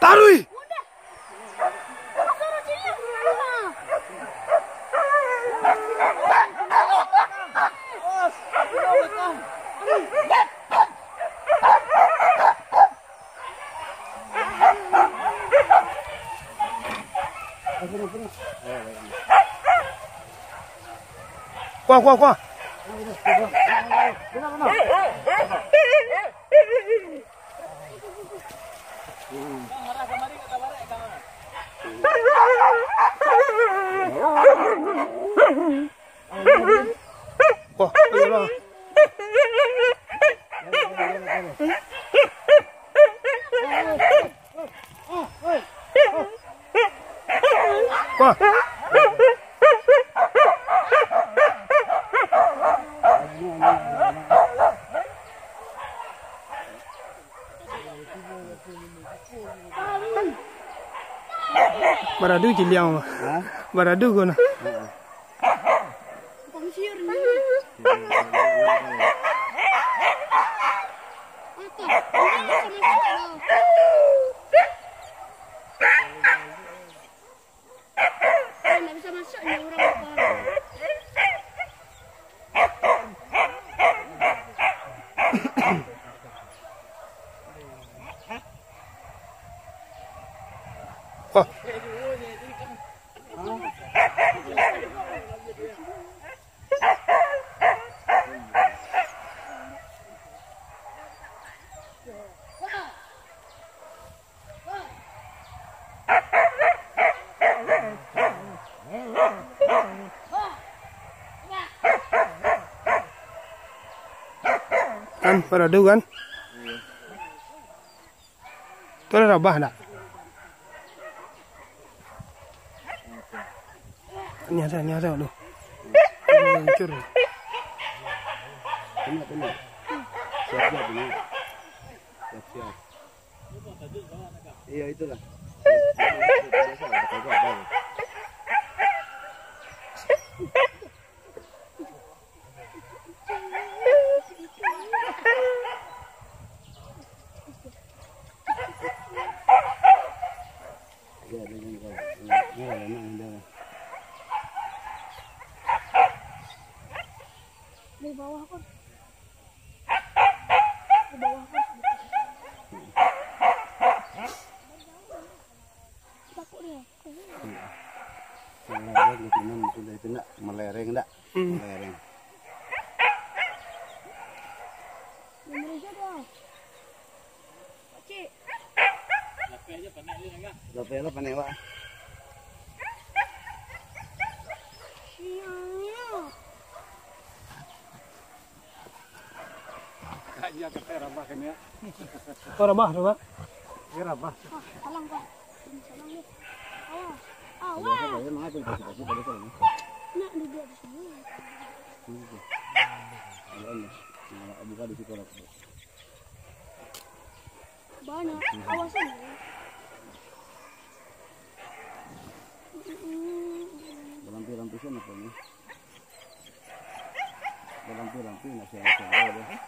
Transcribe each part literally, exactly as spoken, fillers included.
Taruih! Kuah, kuah, kuah. Wah, iyolah. Wah. Baradu ciliang. Hah? Baradu ko nah. Heeh. Ndak bisa masuk ni orang apa. Kan, baradu kan? Tu lah rabah ndak? Ni ada, ni ada tu. Hancur. Kena, kena. Siap-siap, kena. Siap-siap. Iya, itulah. Dari bawah pun. Di bawah kan. Takut dia. Melereng gitu, mungkin dari itu nak melereng tak? Hmm. Melereng. Melereng dia. Pakcik. Lapeh lah panek, Wak. Iya, iya. Iya, kata rabah kan ya. Oh, rabah tu, Pak? Iya, rabah. Ah, salam, Pak. Salam, Pak. Awas. Awas. Nak duduk di sini. Buka di situ lah. Banyak. Awas ni. Dalam pirampisan apa ni? Dalam pirampi nak siapa-siapa dia.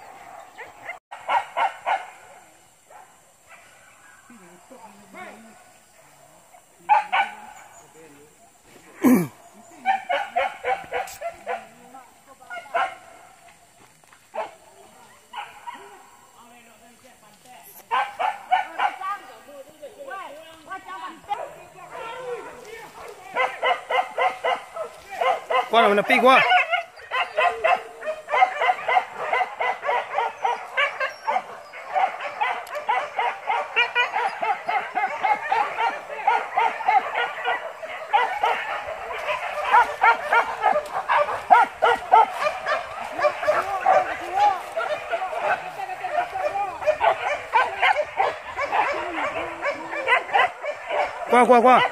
Kuah lah, menepi, kuah. Kuah, kuah, kuah.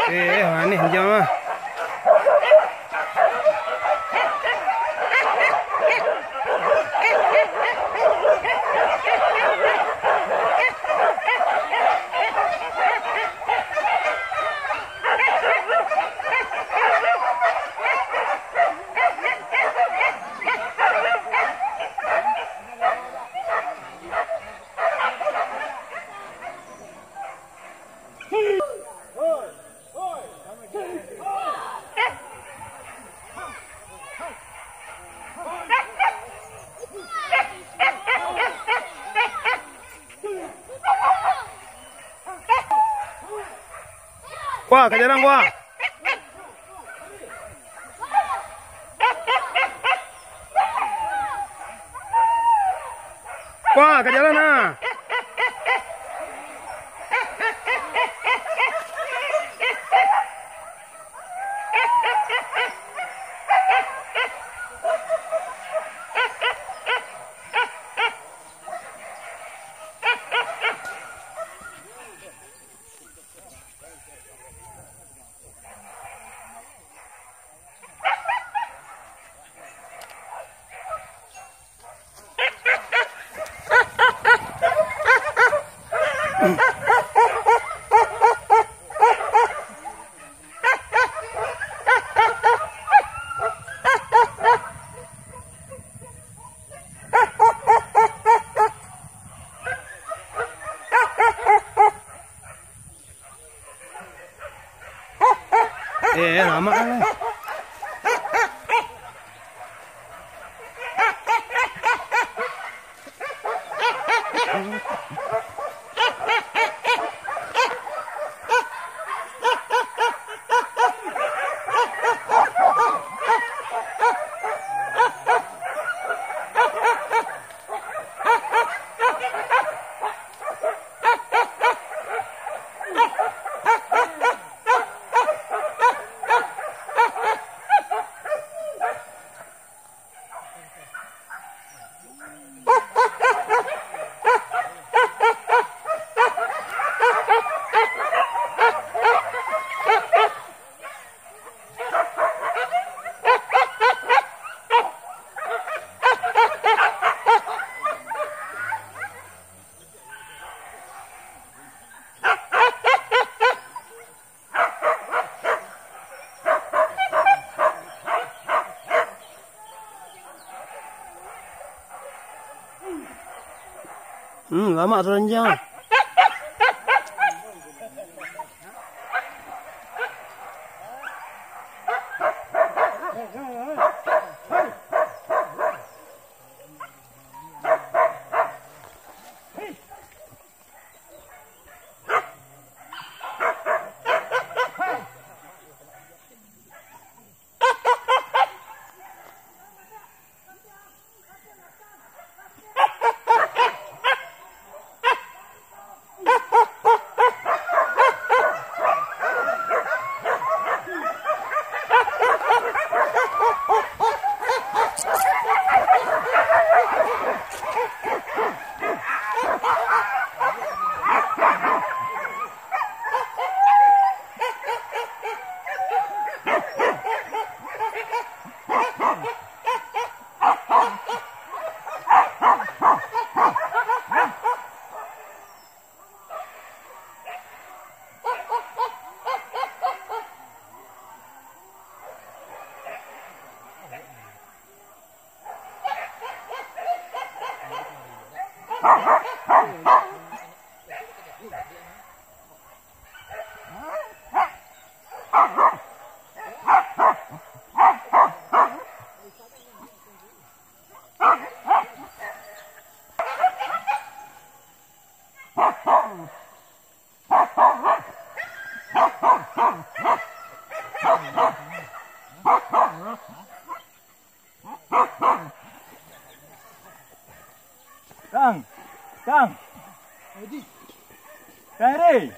Eh, eh, aneh jang ah. Kuah, ka jarang, kuah. Kuah, ka jalan, ah. Eh, lamak lah. Hmm, lamak tu ranjang. Kang, Kang. Kang Eri.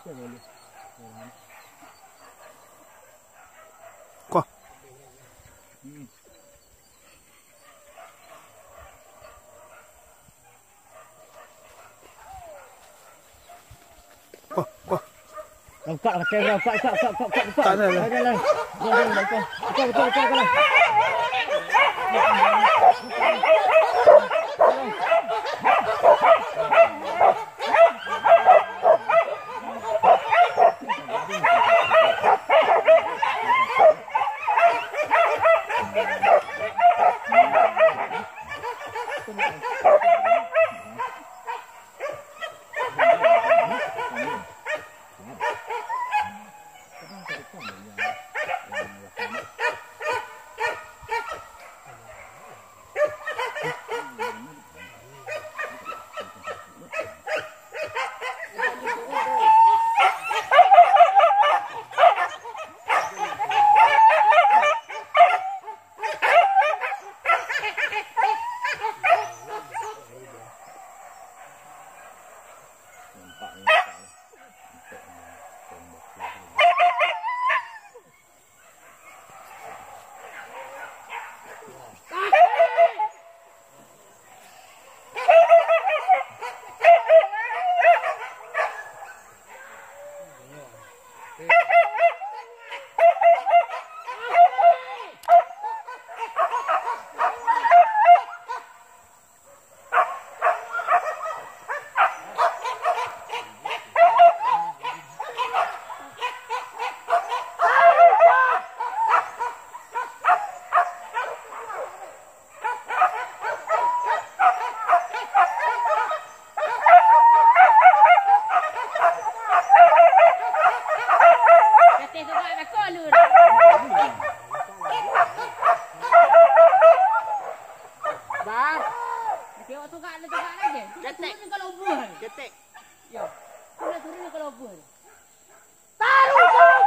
Kuah. Kuah, kuah. Buka, buka, buka, buka, buka, buka, buka. Tak ada lah. Tak ada lah. Buka, buka, buka. Buka, buka, buka, buka. Kateh tu bak bako lu. Bang. Tapi awak tungkak, tungkak lagi. Ketek. Turun ka lobang. Ketek. Yo. Sudah turun ka lobang. Taruh, Bang.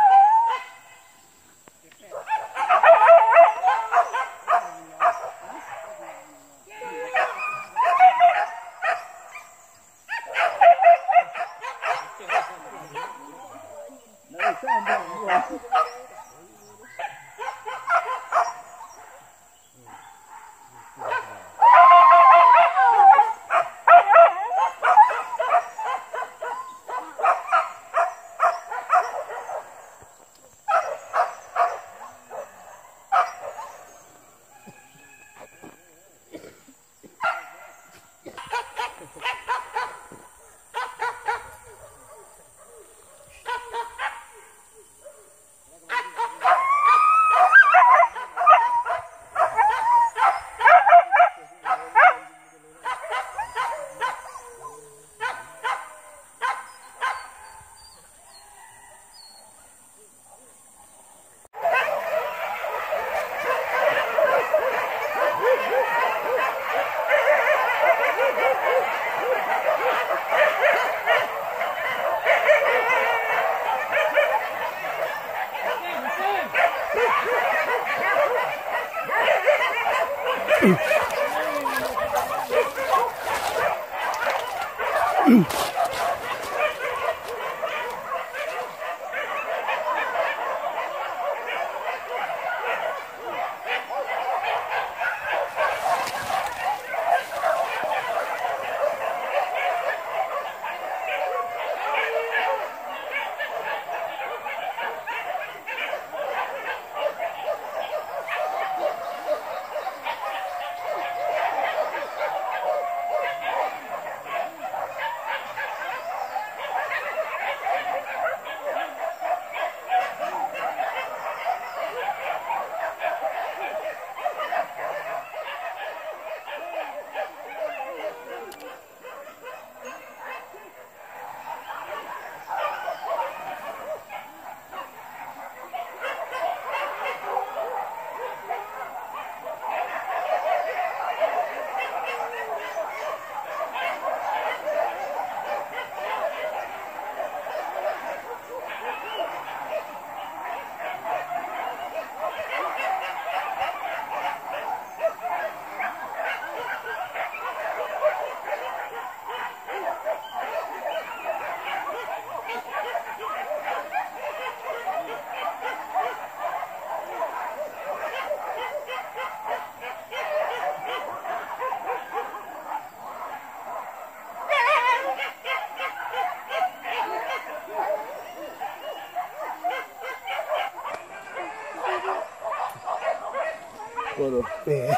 Eh.